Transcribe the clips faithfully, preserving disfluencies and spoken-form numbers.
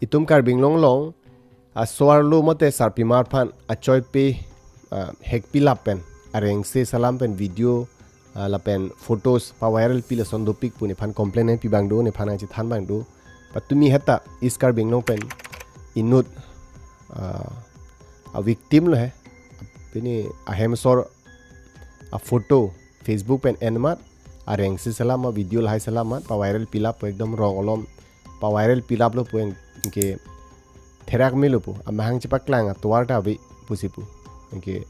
itum Karbi Anglong along aso-arlo mate sarpimar aphan achoipe, ah, hekpi lap pen arengse selam pen video, ah, lapen photos pa-viral pi lason dopik pu nephan complain nangpi abang do, nephan nangchethan abang do. Patumi heta East Karbi Anglong pen inut, ah, a victim lo he. Pini ahem asor aphoto Facebook pen en amat, arengse selam amat, video lahai selam amat pa-viral pi lap pu, ekdom rong olom pa-viral pi lap lo pu, anke therak melo pu, amahang chepaklang atovar ta ave pusi pu. Anke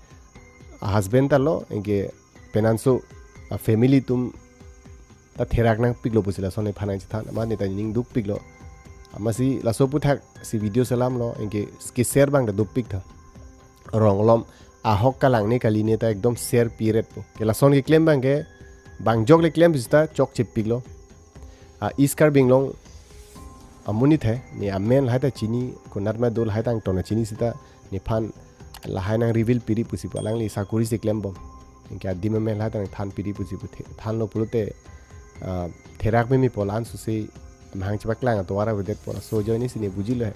a husband ta lo, anke penanso a family atum ta therak nangpiklo pusi lason nephan nangchethan, amat neta ning dukpiklo. Amatsi laso aphuthaksi video selam lo, anke ke-share abang ta dopik tha. Rong olom ahok kalangne kaline ta ekdom share pi ret pu. Ke lason keklem abang ke, bang ajok le klem pusita chokchepiklo. A East Karbi Anglong amonit he, ne amen lahai ta chini, konat ma do lahai ta angton chini sita, nephan lahai nang-reveal piri pusi pu, alangli sakori si klembom. Anke adim amen lahai ta nangthan piri pusi pu, the-, thanlo pulote, ah, therak meme pu, la-an suse amahang chepaklang atovar avedet pu, laso ajoine si ne bujilo he.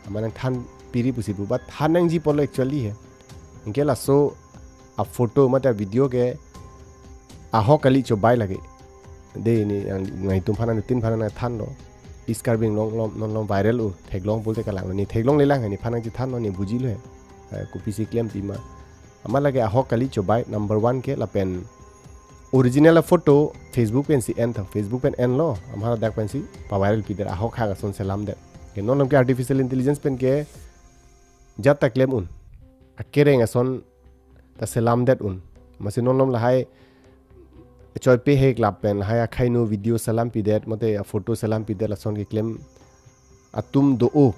Amat nangthan piri pusi pu, but than nangji pulo actually he. Anke laso aphoto mate avideo ke ahok kali, chobai lake. Dei ne, ang, nangtum aphan, anuttin aphan nangthanlo. East Karbi Anglong along, non along viral o, theklong pulote kalanglo. Ne theklong lelang he, nephan nangchethanlo, ne bujilo he. Eh, kopisi klem pima. Amat lake ahok kali, chobai, number one ke. Lapen original aphoto Facebook pensi en tha, Facebook pen enlo, amat ladak pensi pa-viral pidet, ahok hak ason selamdet. Ke non along ke artificial intelligence pen ke jat ta klem un. Akereng ason ta selamdet un. Amatsi non along lahai choipe hek lap pen lahai akhai-nu video selam pidet, mate aphoto selam pidet, lason keklem atum do o.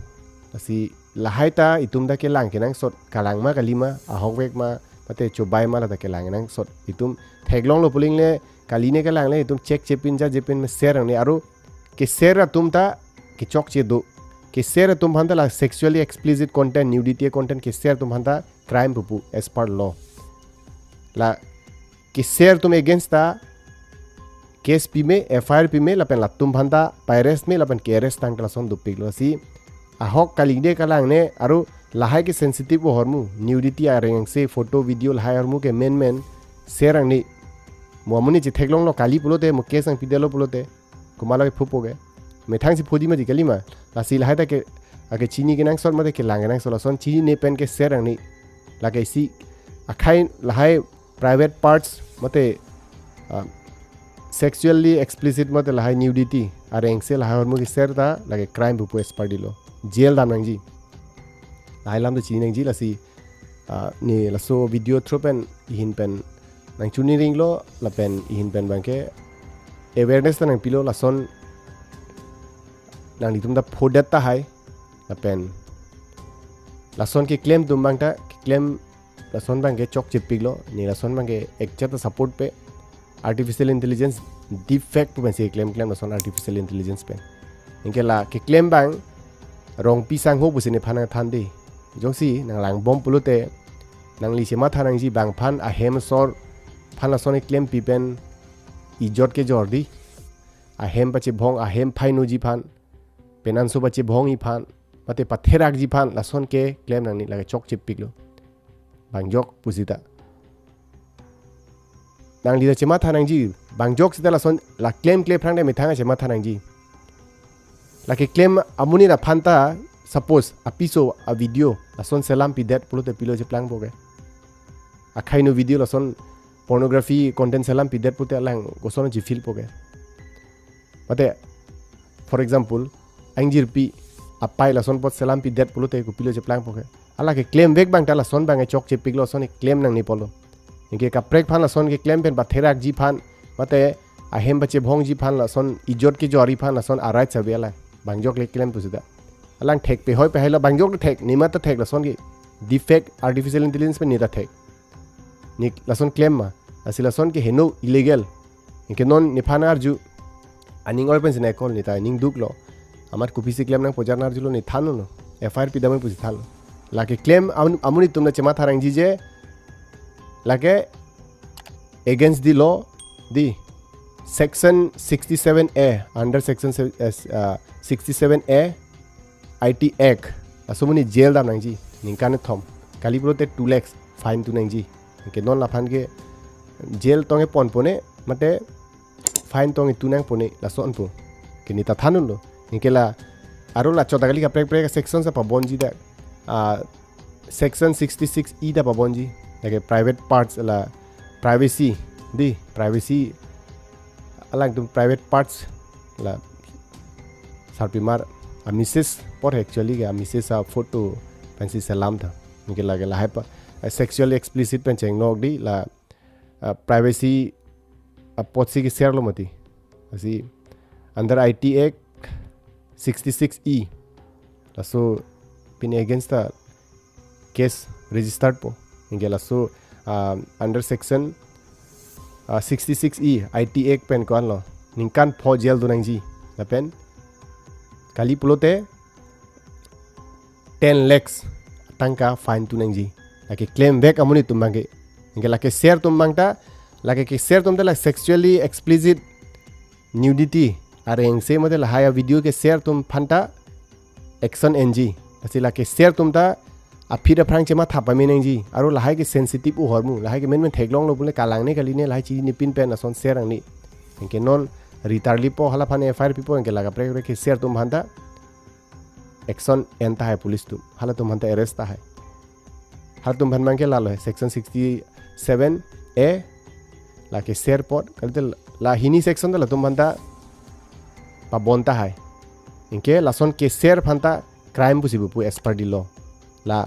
Lasi lahai ta itum ta kelang kenangsot, kalang ma kali ma, ahokvek ma, mate chobai ma, la ta kelang kenangsot. Itum theklonglo pu aling le, kaline kalang le, itum check chepin, jat chepin ma share nangne, aro ke-share atum ta kechokche do. Ke-share atum aphan ta, la sexually explicit content, nudity content ke-share atum aphan ta crime pupu as per law. La ke-share atum against ta case pime, F I R pime, lapen latum aphan ta pa-arrest me, lapen ke-arrest tang, lason dopiklo. Lasi ahok kalangne kalangne, aro lahai ke sensitive ahormu, nudity arengse, photo video lahai ahormu ke menmen share nangne. Mo amonit chetheklonglo kali pulote, mo case nangpidetlo pulote, komatlo kephopo ke. Methang si pho di mati kali ma. Lasi lahai ta ke, ake chini kenangsot mate kelang kenangsot, lason chinine pen ke-share nangne. Lake isi akhai lahai private parts mate, ah, sexually explicit mate lahai nudity arengse lahai ahormu ke-share ta lake crime pupu as per law. Jail dam nangji. Lahai alam ta chini nangji. Lasi, ah, ne laso video through pen ihin pen nangchini ringlo, lapen ihin pen abang ke awareness ta nangpilo, lason nanglitum ta phodet tahai, lapen lason keklem atum abang ta, keklem lason abang ke chokchepiklo, ne lason abang ke ekjat ta support pe, artificial intelligence deepfake pu pensi klemklem lason artificial intelligence pen. Anke la keklem abang rongpi sangho pusi nephan nangthan dei. Jongsi nanglangbom pulote, nangli chematha nangji bang aphan, ahem asor aphan lason keklempi pen ijot kejor dei. Ahem pachebhong, ahem phai-nuji aphan, penanso pachebhongji aphan, mate patherakji aphan, lason keklem nangne, lake chokchepiklo. Bang ajok pusita. Nangli ta chematha nangji, bang ajok sita lason, la klemkle aphrang ta methang chematha nangji. Lake klem amonit aphan ta, suppose, apiso avideo lason selam pidet pulote pilo cheplangpo ke. Akhai-nu video lason pornography content selam pidet pulote alang koson chefilpo ke. Mate, for example, a-ingjirpi apai lason apot selam pidet pulote kopilo cheplangpo ke. Hala keklemvek abang ta lason abang chokchepiklo, lason keklem nangne pulo. Anke kaprek aphan lason keklem pen patherakji aphan, mate ahem pachebhongji aphan, lason ijot kejorji aphan, lason a-rights ave alang. Bang ajok le klem pusita. Alang thek pehoi pehailo, bang ajok le thek, ne ma ta thek, lason ke deepfake artificial intelligence pen ne ta thek. Ne lason klem ma, lasi lason ke heno, illegal. Anke non nephan arju, aning oi pensi nangkol, ne ta aning duklo. Amat kopisi klem nangpo jar arjulo, ne thanlo. F I R pidam pusi thanlo. Lake klem amun-, amonit atum ta chematha nangji je, lake against the law, the section sixty-seven A, under section se-, eh, uh, sixty-seven A, I T Act, laso amonit jail dam nangji, ningkan kethom. Kali pulote two lakhs fine tu nangji. Anke non laphan ke jail tong-e ponpone, mate fine tong-e tu nangpone, lason pu. Ke neta thandunlo. Anke la, aro la chot ta kali kaprek kaprek section sa pabonji dak. Ah, section sixty-six E ta pabonji. Lake private parts la privacy. Di, privacy. Alangtum private parts la sarpimar a message apor actually ke a message a photo pensi selam tha. Anke lake lahai pa, a sexually explicit pen chengnok di la, a privacy apotsi keserlo mati. Lasi under I T Act sixty-six E. Laso pine against ta case registered po. Anke laso, ah, under section, ah, sixty-six E I T Act pen ko-anlo. Ningkan pho jail do nangji. Lapen kali pulote ten lakhs tangka fine tu nangji. Lake klemvek amonit atum abangke. Anke lake share atum abang ta, lake keser atum ta la sexually explicit nudity areng se mate lahai a video keser atum aphan ta action enji. Lasi lake share atum ta aphi aphrang chematha pame nangji. Aro lahai ke sensitive ahormu. Lahai ke menmen theklonglo pule kalangne kaline lahai chinine pin pen ason share nangji. Anke non ritarlipo hala aphan F I R pipo anke la kaprek kaprek keser atum aphan ta action en tahai police atum. Halatum aphan ta arrest tahai. Halatum aphan abangke lalo hai, section sixty-seven A, lake share apot, kalite la hini section ta latum aphan ta pabon tahai. Anke lason keser aphan ta crime pusi pupo as per the law. La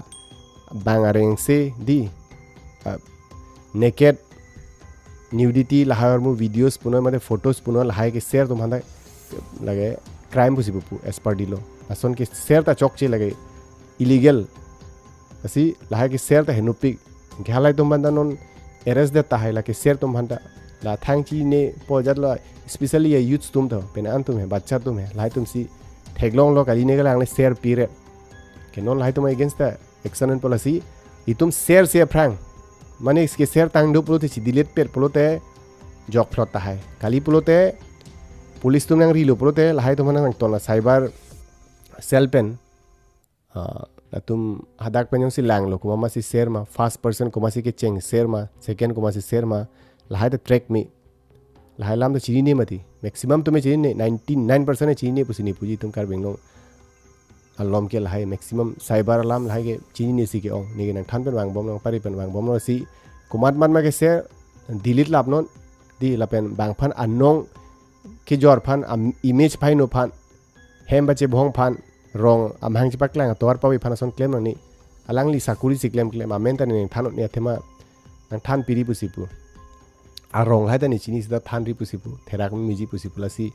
bang areng se di, ah, naked nudity lahai ahormu videos punoi mate photos punoi lahai keser atum aphan ta lake crime pusi pupo as per the law. Lason keser ta chokche lake illegal. Lasi lahai keser ta henopik. Anke halai atum aphan ta non arrest det tahai lake share atum aphan ta. La thang chinine po jat lo, especially a youth atum to, pen an atum he, bacha atum he, lahai atum si theklonglo kaline kalangne share piret. Ke non lahai atum against ta action and policy, itum share se aphrang. Mane keser tang do pulote si delete pet pulote jokphlot tahai. Kali pulote police atum nangrilo pulote lahai atum aphan nangton la cyber cell pen. Ah, latum hadak pen jongsi langlo, komat ma si share ma, first person komat si kecheng share ma, second komat si share ma, lahai ta track me. Lahai alam ta chinine mati. Maximum atum chinine, ninety-nine percent chinine pusi ne puji atum Karbi Anglong along ke lahai maximum cyber alam lahai ke chinine si ke-ong. Neke nangthan pen vangbomlo, pari pen vangbomlo si komat mat ma ke share, delete lapnon, di lapen bang aphan anong kejor aphan, am-, image paino aphan, hem bache bhong aphan, rong amahang chepaklang atovar pavi aphan ason klem nangji. Alangli sakuri si klem klem, amen ta ne nangthan ne athema nangthan piri pusi pu. Arong lahai ta ne chini sita thanri pusi pu, therak meji pusi pu. Lasi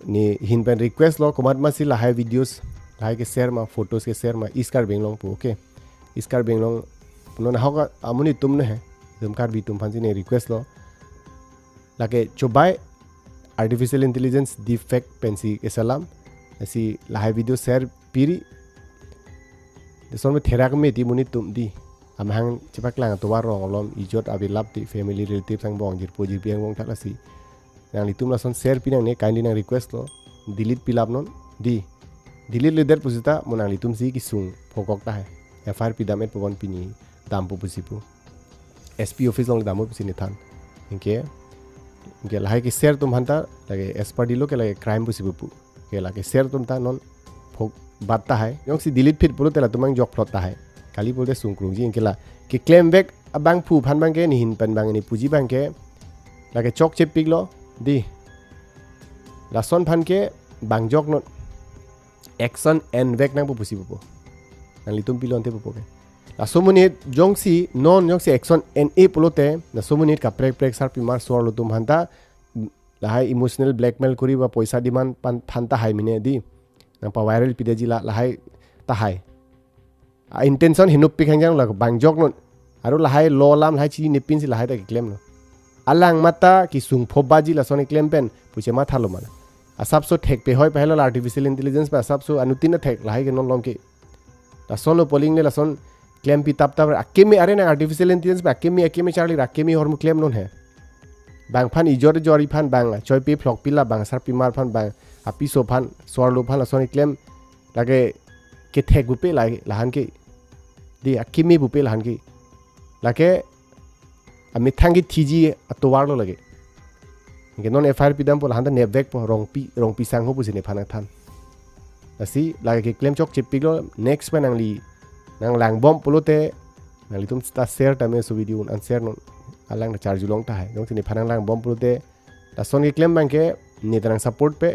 nehin pen request lo, komat ma si lahai videos, lahai ke share ma, photos ke share ma, East Karbi Anglong pu, okay. East Karbi Anglong, punon ahok amonit atum ne he, itum Karbi atum aphan si ne request lo. Lake chobai artificial intelligence deepfake pensi keselam. Lasi lahai video share piri. Lason me therak me ti monit atum di. Amahang chepaklang atovar rong alom ijot avi lap ti family relative angbong jirpo jirpi angbong thak lasi. Nanglitum lason share pi nangne, kindly nang request lo. Delete pilapnon di. Delete ledet pusita mo nanglitum si kesung phokok tahai. F I R pidam et pabon pini dampo pusi pu. S P office along dampo pusi ne than. Anke, anke lahai ke share atum aphan ta lake as per the law ke lake crime pusi pu. Ke lake share atum ta non phok bat tahai. Jongsi delete pit pulote latum angjok phlot tahai. Kali pulote sungkrungji anke la. Keklemvek abangphu aphan abangke nehin pen abang ne puji abangke lake chokche piklo di. Lason aphan ke bang joknon. Action envek nangpo pusi pupo. Nanglitum pilonte pupo ke. Laso amonit jongsi, non jongsi action en-e pulote, laso amonit kaprek prek sarpimar so-arlo atum aphan ta, lahai emotional blackmail kori ba poisa demand pan, aphan tahai mene di. Nangpa viral pidetji la, lahai tahai. A intention henopik hangjang la bang joknon. Aro lahai law alam lahai chinine pinsi lahai ta keklemlo. Alang mate kesung pho baji lason keklem pen pu chemathalo ma la. Asapso thek pehoi pahelo la artificial intelligence pen asapso anuttin athek lahai ke non along ke. Lasonlo poling le lason klempi tap tap akeme are nang artificial intelligence pen akeme akeme charli akeme ahormu klemnon he. Bang aphan ijor ijor aphan bang choipi phlokpi la bang sarpimar aphan bang apiso aphan so-arlo aphan lason keklem lake Kethek pupe la, lahan ke. Di akimi pupe lahan ke. Lake amethang kethiji atovar lo lake. Anke non F I R pidampo, lahan ta nepvekpo, Rongpi, Rongpi Sangho pusi nephan nangthan. Lasi lake keklem chokchepiklo, next pen nangli nanglangbom pulote nanglitum ta share tame laso video un-an share non, alang ta charjulong tahai. Jongsi nephan nanglangbom pulote lason keklem abangke ne ta nangsupport pe.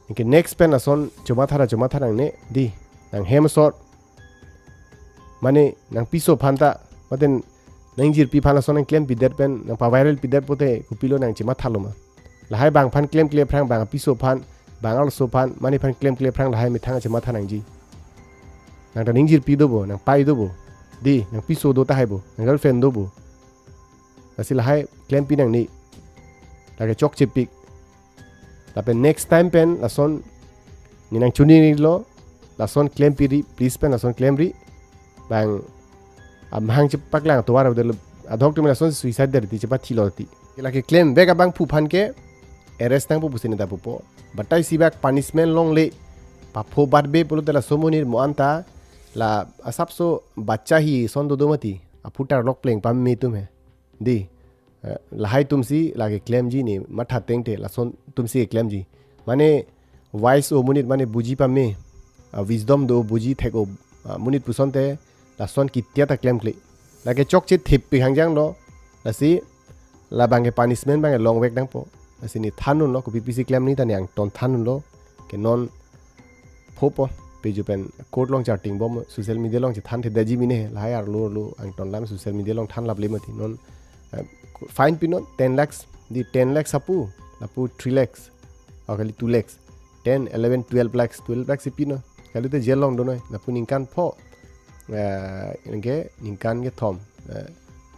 Anke next pen lason chomatha ra chomatha nangne, di, nanghem asor, mane nangpiso aphan ta, mate nangjirpi aphan lason nangklempidet pen nangpaviral pidet pote kopilo nangchemathalo ma? Lahai bang aphan klemkle aphrang, bang apiso aphan, bang arloso aphan, mane aphan klemkle aphrang lahai methang chematha nangji. Nang ta ningjirpi dopo, nangpai dopo, di, nangpiso do tahai po, nanggirlfriend dopo. Lasi lahai klempi nangne. Lake chokchepik. Lapen next time pen lason ne nangchunilo, lason klempiri, please pen lason klemri. Bang amahang chepaklang atovar avelo, adhok tumi lason suicide der ti, chepathilo ti. Lake klemvek abangphu aphan ke arrest nangpo pusi ne ta pupo. Batai isi bak punishment longle, paphobatbe pulote laso amonit mo-an ta, la asapso bacha hi ason dodo mati, aphu tarlok pleng pame atum he. Di, eh, lahai atumsi lake klemji, ne matha tengte lason atumsi klemji. Mane wise amonit, mane buji pame, ah, wisdom do, buji thek-o, ah, monit pusonte lason kitia ta klemkle. Lake chokche thip pi hangjanglo, lasi labang ke punishment abang longvek nangpo. Lasi ne thandunlo, kopi pisi klem ni ta ne angton thandunlo. Ke non phopo, peju pen court along chartingbom, social media along chethan thedaji mine, lahai arlo arlo angton alam social media along thanlaple mati. Non, eh, fine pinon ten lakhs, di ten lakhs apu, lapu three lakhs, o kali two lakhs, ten, eleven, twelve lakhs, twelve lakhs si pinon. Kalite jail along donoi, lapu ningkan pho, eh, anke ningkan kethom, eh,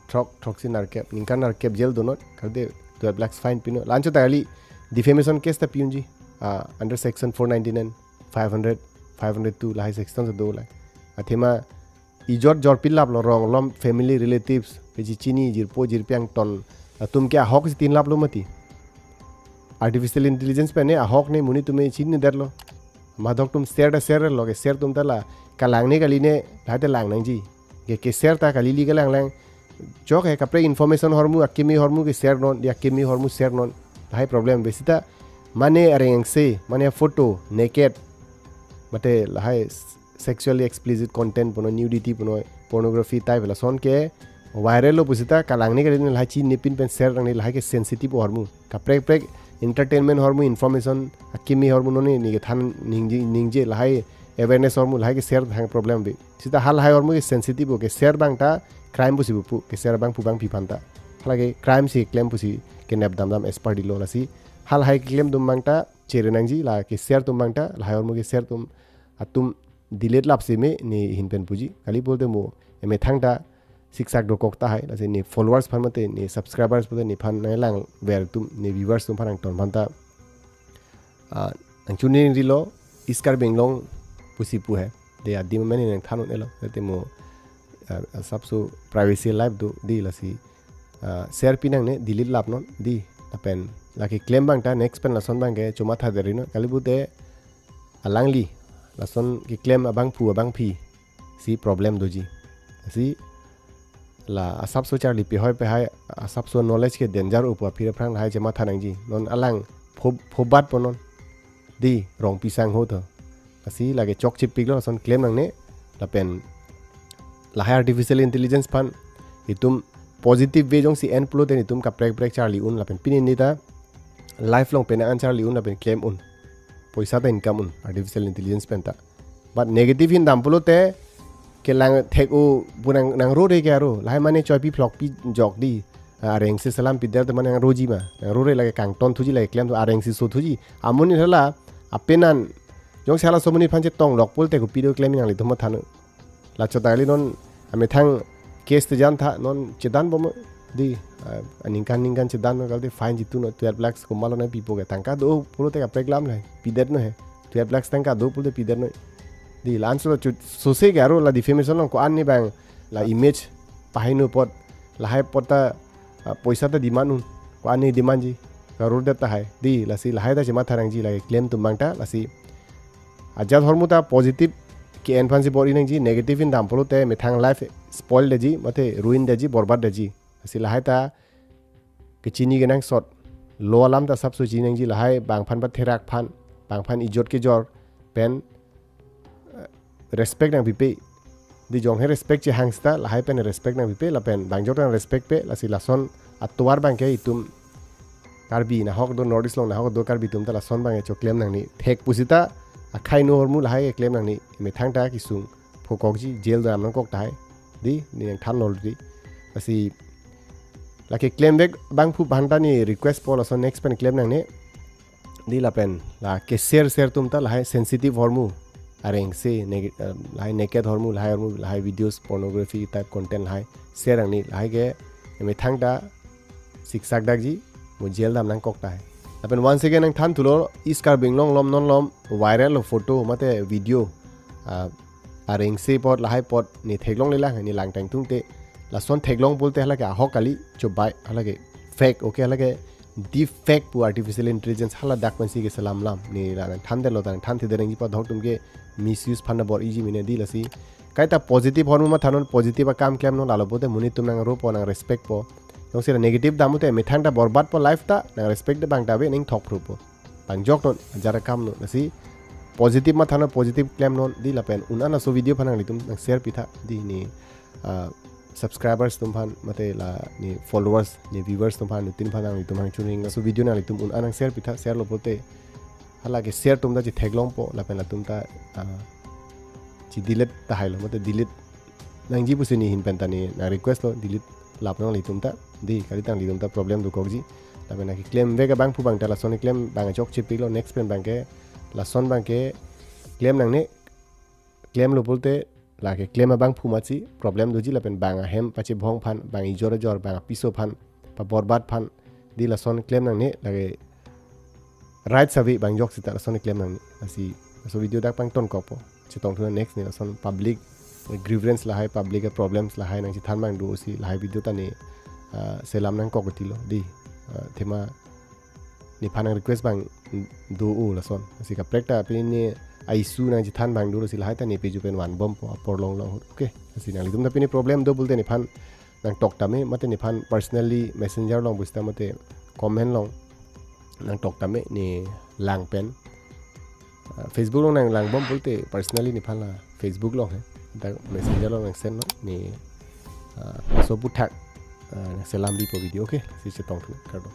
throk, throksi nerkep, ningkan nerkep jail donoi, kalite twelve lakhs fine pinon. La-anchot ta kali defamation case ta pi-unji, ah, under section four ninety-nine, five hundred, five hundred two, lahai section si do lahai. Athema ijor jorpi laplo, rong along, family, relatives, kachechini, jirpo jirpi angton atum ke ahok si tin laplo mati. Artificial intelligence pen ne ahok ne monit atum chinidetlo. Madok atum share ta sharelo, ke share atum ta la kalangne kali ne, lahai ta lang nangji. Ke, ke share ta kali li kalang lang. Chok he, kaprek information ahormu, akimi ahormu ke share non, di akimi ahormu share non. Lahai problem be sita, mane areng angse, mane photo, naked, mate lahai sexually explicit content punon, nudity punon, pornography type lason ke viral lo pusita kalangne kali ne, lahai chinine pin pen share nangne, lahai ke sensitive ahormu. Kaprek prek entertainment ahormu, information, akimi ahormu non ne, ne kethan ningje, ningje, lahai awareness ahormu, lahai ke share thang problem be. Sita halahai ahormu ke sensitive, ke share abang ta crime pusi pupo, ke share abangphu abangphi aphan ta. Halake crime si klem pusi kenep damdam as per the law. Lasi halahai keklem atum abang ta chere nangji, la ke share atum abang ta, lahai ahormu ke share atum atum delete lapsi me ne ahin pen puji. Kali pulote mo emethang ta siksak dokok tahai, lasi ne followers aphan mate ne subscribers mate nephan nanglangver atum, ne viewers atum aphan angton aphan ta, ah, nangchunirilo, East Karbi Anglong pusi pu he. De adim mane nangthan un-elo, late mo, ah, asapso privacy life do, di, lasi, ah, share pi nangne, delete lap non, di. Lapen lake klem abang ta next pen lason abang ke chomatha deri non. Kali pulote alangli lason keklem abangphu abangphi si problem doji. Si la asapso charli pehoi pehai, asapso knowledge ke danger upo aphi aphrang lahai chematha nangji. Non alang pho-, phobat po non, di, Rongpi Sangho to. Lasi lake chokchepiklo, lason klem nangne. Lapen lahai artificial intelligence aphan itum positive way jongsi en pulote itum kaprek prek charli un, lapen pini ne ta life along penang an charli un lapen klem un, poisa ta income un artificial intelligence pen ta. But negative ahin dam pulote kelang thek-o pu nang, nangrore ke aro. Lahai mane choipi phlokpi jok, di. Areng si salam pidet te mane nangroji ma. Nangrore, lake kangton thuji, lake klem thu, areng si so thuji. Amonit hala apenan jongsi halaso amonit aphan chetonglok pulote kopi do klem nanglitum matha non. Lachot ta kali non amethang case te jan tha, non chedanbom, di, ah, aningkan ningkan chedan non, kalite fine jitu non, twelve lakhs komatlo nangpipo ke, tangka do pulote kaprek alam le pidet non he. Twelve lakhs tangka do pulote pidet non. Di, la-anchot ta chut sose ke aro la defamation along ko-an ne abang la image pahingno apot, lahai apot ta, ah, poisa ta demand un, ko-an ne demand ji, karor det tahai. Di, lasi lahai ta chematha nangji, lake klem atum abang ta, lasi Ajat ahormu ta positive ke-en aphansi bor-i nangji, negative in dam pulote methang life spoil detji, mate ruin detji, borbat detji. Lasi lahai ta kechini kenangsot. Lo alam ta asapso chini nangji, lahai bang aphan patherak aphan, bang aphan ijot kejor pen, eh, respect nangpipe. Dei jonghe respect chehang seta lahai pen respect nangpipe, lapen bang jok nang respect pe, lasi lason atovar abangke itum Karbi nahok do, North East along nahok do Karbi atum ta lason abangke choklem nangne. Thek pusita akhei no ahormu lahai keklem nangne. Methang ta kesung phokokji, jail dam nangkok tahai. Dei, ne nangthan lo dei. Lasi lake klemvek abangphu aphan ta ne request po, lason next pen klem nangne. Dei lapen lake share, share atum ta lahai sensitive ahormu, arengse, neg-, eh, lahai naked ahormu, lahai ahormu, lahai videos, pornography type content lahai share nangne, lahai ke methang ta siksak dakji, mo jail dam nangkok tahai. Lapen once again nangthan thulo, East Karbi Anglong along non along viral lo photo mate video, ah, arengse apot, lahai apot ne theklonglelang, ne langtang tungte. Lason theklong pulote halake ahok kali, chobai, halake fake, okay, halake deep fake pu artificial intelligence haladak pensi keselam lam. Ne la nangthan detlo ta nangthan thedetji, pa dok atum ke misuse aphan bor-iji mene. Dei lasi kaita positive ahormu mathanon, positive akam klemnon, lalo pulote monit atum nang-aro po, nang respect po. Jongsi la negative dam pulote methang ta borbat po, life ta nang respect de bang ta ave, ning thok phru po. Bang jok non, ajat akam non. Lasi positive mathanon, positive klemnon. Dei lapen un-an laso video aphan nanglitum nang share pitha. Dei ne, ah, subscribers atum aphan, mate la ne followers, ne viewers atum aphan, nutin aphan nanglitum hang chuning laso video nanglitum un-an nang share pitha, share lo pulote halake share atum ta chetheklong po, lapen latum ta, ah, che delete tahai lo, mate delete nangji pusi ne ahin pen ta ne nang request lo, delete lap nanglitum ta. Dei, kali nanglitum ta problem dokokji. Lapen lake klemvek abangphu abang ta lason klem abang chokche pilo, next pen abangke lason abangke klem nangne. Klemlo pulote lake klem abangphu amatsi problem doji, lapen bang ahem pachebong aphan, bang ijor ajor, bang apiso aphan, paborbat aphan, dei lason klem nangne, lake right ave bang jok seta lason klem nangne. Lasi laso video dak pangtonkokpo. Chetong thunon next ne lason public grievance lahai, public problems lahai nangchethan abang do pusi lahai video ta ne, ah, selam nangkok tilo. Dei, ah, athema nephan nang request abang do-o lason. Lasi kaprek ta pini ne a-issue nangchethan abang do, lasi lahai ta ne page pen vanbompo apor long long. Okay. Lasi nanglitum ta pini problem do pulote nephan nangtok tame, mate nephan personally messenger along pusita mate comment along nangtok tame, ne lang pen. Ah, Facebook along nanglangbom pulote personally nephan la Facebook along he. Da messenger along nang send non, ne, ah, laso aputhak, ah, nang selam pipo video, okay? Lasi chetong thu, kardom.